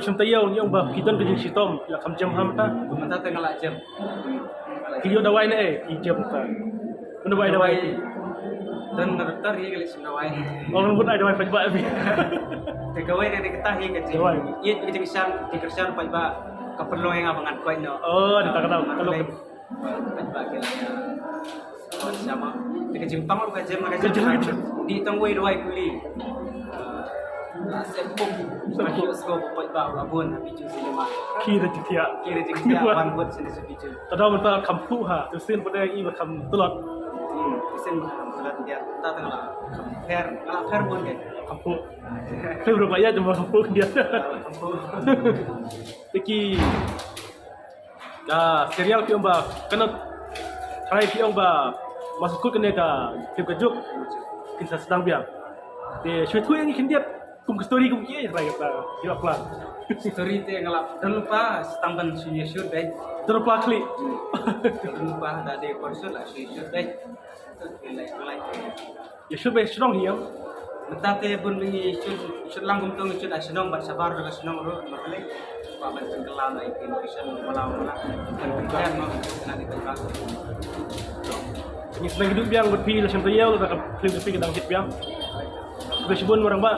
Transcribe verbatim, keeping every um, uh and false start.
Shem taïew, ngi ong ba phi don ka jingshitom, la kham jem ha mynta. Mynta te nga la jem. Phi ïoh dawai ne em, phi jem mynta? Phi dawai, dawai. Don na doktor hi ka leh shem dawai. Ong ngut ai dawai paidbah phi. Te kawei na kata hi ka jing. Dawai. Ïeit ka jingshan, jingkyrshan paidbah ka pynlong ïa nga ba ngan koit noh. Oh, da kata ka lok. Paidbah ki la ïa. Sama. Te ka jingpang ka jem, ka jem. Ka jem, ka jem. Di tang wei dawai kuli. La sep pum. Sep pum. Ka sep pum paidbah la bun ha Bijou Cinema. Ki da jingthiah. Ki da jingthiah ban bud sini sa Bijou. Tadau mynta kham phuh ha, tu sin pada i ba kham tlot. Hmm, tu sin ba kham tlot dia. Ta tang la kham pher, la pher bun ke. Kham phuh. Khlem ruh ba ïa jong ba kham phuh dia. Kham phuh. Te ki, ah, serial phi ong ba kane, trai phi ong ba ma shu kut kane ka clip ka juk kin sa sdang biang. Te shu ïathuh ïa ngi khyndiat. Kum ka story kum ki, eh, rai kata, ki la plan. Story te nga la don lypa, sa tang ban shu ïa shoot beit. Don lypa khlieh. Don lypa, da dei por shoot la shu ïa shoot beit. Ïa shoot beit shnong hi ïa. Mynta te bun ngi shoot, shoot lang kumto ngi shoot ha shnong bad shabar ka shnong ruh, ma kali. Ba ban pynkylla na ïa ki location, ma la, ma la. Ban pynkylla na ïa ki. Ngi sdang hi duh biang bad phi la shem taïew, la ka film ka phi ka dang hit biang. Ba shibun marang ba.